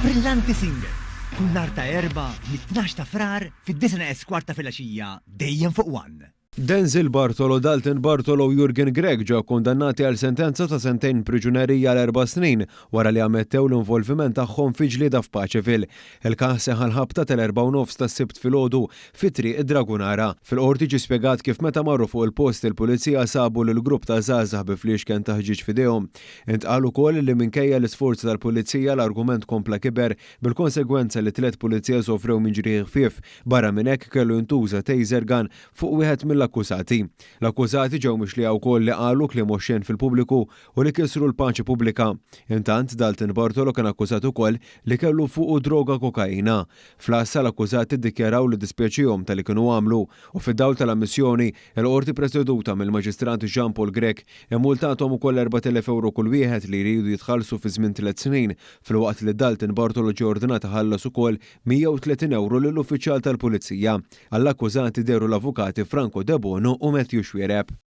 Brillanti Single, kull nhar ta' Erbgħa mit-tnax ta' Frar fid-disgħa neqes kwart ta' filgħaxija dejjem fuq One. Denzil Bartolo, Dalton Bartolo u Jurgen Grech ġew kkundannati għal sentenza ta' sentejn priġunerija għal erba' snin wara li ammettew l-involviment tagħhom fi ġlieda f'Paceville. Il-każ seħħ għall-ħabta tal-erbgħa u nofs tas-Sibt filgħodu fi Triq id-Dragunara. Fil-Qorti ġie spjegat kif meta marru fuq il-post il-Pulizija sabu lil grupp ta' żgħażagħ bi fliexken ta' ħġieġ f'idejhom. Intqal ukoll li minkejja l-isforzi tal-Pulizija l-argument kompla kiber bil-konsegwenza li tlett Pulizija sofrew minn ġrieħi ħfief. Barra minn hekk kellu jintuża taser gun fuq wieħed mill-akkużati. L-akkużati ġew mixlija wkoll li qalu kliem oxxen fil-pubbliku u li kisru l-paċi pubblika. Intant, Dalton Bartolo kien akkużat ukoll li kellu fuqu droga kokaina. Fl-għassa l-akkużati ddikjaraw li ddispjaċihom ta' li kienu għamlu u fid-dawl tal-ammissjoni, il-Qorti preseduta mill-Maġistrat Jean Paul Grech immultathom ukoll 4,000 ewro kull wieħed li jridu jitħallsu fi żmien tliet snin filwaqt li Dalton Bartolo ġie ordnat iħallas ukoll 130 ewro lill-uffiċjal tal-Pulizija. Għall-akkużati dehru l-avukati Franco Debono u Matthew Xuereb.